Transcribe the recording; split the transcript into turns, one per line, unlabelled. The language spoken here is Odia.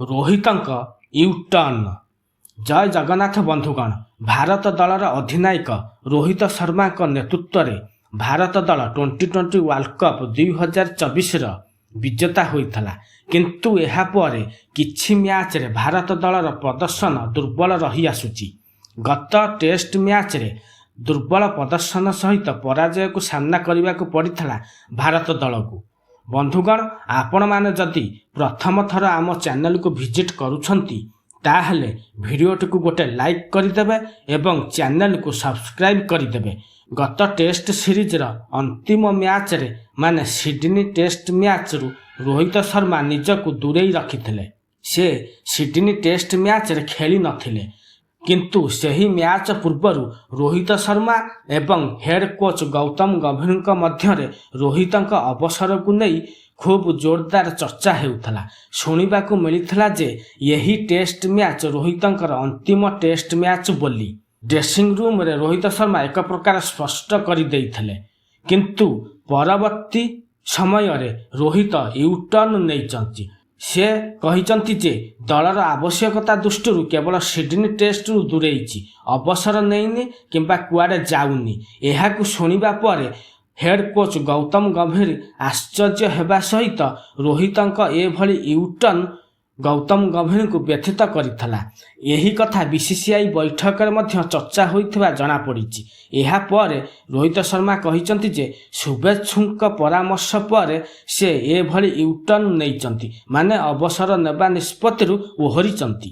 ରୋହିତଙ୍କ ୟୁ-ଟର୍ଣ୍ଣ। ଜୟ ଜଗନ୍ନାଥ ବନ୍ଧୁଗଣ। ଭାରତ ଦଳର ଅଧିନାୟକ ରୋହିତ ଶର୍ମାଙ୍କ ନେତୃତ୍ୱରେ ଭାରତ ଦଳ ଟ୍ୱେଣ୍ଟି ଟ୍ୱେଣ୍ଟି ୱାର୍ଲଡ କପ୍ 2024ର ବିଜେତା ହୋଇଥିଲା। କିନ୍ତୁ ଏହାପରେ କିଛି ମ୍ୟାଚରେ ଭାରତ ଦଳର ପ୍ରଦର୍ଶନ ଦୁର୍ବଳ ରହିଆସୁଛି। ଗତ ଟେଷ୍ଟ ମ୍ୟାଚରେ ଦୁର୍ବଳ ପ୍ରଦର୍ଶନ ସହିତ ପରାଜୟକୁ ସାମ୍ନା କରିବାକୁ ପଡ଼ିଥିଲା ଭାରତ ଦଳକୁ। ବନ୍ଧୁଗଣ, ଆପଣମାନେ ଯଦି ପ୍ରଥମ ଥର ଆମ ଚ୍ୟାନେଲକୁ ଭିଜିଟ୍ କରୁଛନ୍ତି, ତାହେଲେ ଭିଡ଼ିଓଟିକୁ ଗୋଟେ ଲାଇକ୍ କରିଦେବେ ଏବଂ ଚ୍ୟାନେଲକୁ ସବସ୍କ୍ରାଇବ୍ କରିଦେବେ। ଗତ ଟେଷ୍ଟ ସିରିଜର ଅନ୍ତିମ ମ୍ୟାଚରେ, ମାନେ ସିଡନୀ ଟେଷ୍ଟ ମ୍ୟାଚରୁ ରୋହିତ ଶର୍ମା ନିଜକୁ ଦୂରେଇ ରଖିଥିଲେ। ସେ ସିଡନୀ ଟେଷ୍ଟ ମ୍ୟାଚରେ ଖେଳି ନଥିଲେ। କିନ୍ତୁ ସେହି ମ୍ୟାଚ ପୂର୍ବରୁ ରୋହିତ ଶର୍ମା ଏବଂ ହେଡ୍ କୋଚ୍ ଗୌତମ ଗମ୍ଭୀରଙ୍କ ମଧ୍ୟରେ ରୋହିତଙ୍କ ଅବସରକୁ ନେଇ ଖୁବ୍ ଜୋରଦାର ଚର୍ଚ୍ଚା ହେଉଥିଲା। ଶୁଣିବାକୁ ମିଳିଥିଲା ଯେ ଏହି ଟେଷ୍ଟ ମ୍ୟାଚ ରୋହିତଙ୍କର ଅନ୍ତିମ ଟେଷ୍ଟ ମ୍ୟାଚ ବୋଲି ଡ୍ରେସିଂ ରୁମରେ ରୋହିତ ଶର୍ମା ଏକ ପ୍ରକାର ସ୍ପଷ୍ଟ କରିଦେଇଥିଲେ। କିନ୍ତୁ ପରବର୍ତ୍ତୀ ସମୟରେ ରୋହିତ ୟୁ-ଟର୍ଣ୍ଣ ନେଇଛନ୍ତି। ସେ କହିଛନ୍ତି ଯେ ଦଳର ଆବଶ୍ୟକତା ଦୃଷ୍ଟିରୁ କେବଳ ସିଡନୀ ଟେଷ୍ଟରୁ ଦୂରେଇଛି, ଅବସର ନେଇନି କିମ୍ବା କୁଆଡ଼େ ଯାଉନି। ଏହାକୁ ଶୁଣିବା ପରେ ହେଡ୍ କୋଚ୍ ଗୌତମ ଗମ୍ଭୀର ଆଶ୍ଚର୍ଯ୍ୟ ହେବା ସହିତ ରୋହିତଙ୍କ ଏଭଳି ୟୁ-ଟର୍ଣ୍ଣ ଗୌତମ ଗମ୍ଭୀରଙ୍କୁ ବ୍ୟଥିତ କରିଥିଲା। ଏହି କଥା ବିସିସିଆଇ ବୈଠକରେ ମଧ୍ୟ ଚର୍ଚ୍ଚା ହୋଇଥିବା ଜଣାପଡ଼ିଛି। ଏହାପରେ ରୋହିତ ଶର୍ମା କହିଛନ୍ତି ଯେ ଶୁଭେଚ୍ଛୁଙ୍କ ପରାମର୍ଶ ପରେ ସେ ଏଭଳି ୟୁ-ଟର୍ଣ୍ଣ ନେଇଛନ୍ତି, ମାନେ ଅବସର ନେବା ନିଷ୍ପତ୍ତିରୁ ଓହରିଛନ୍ତି।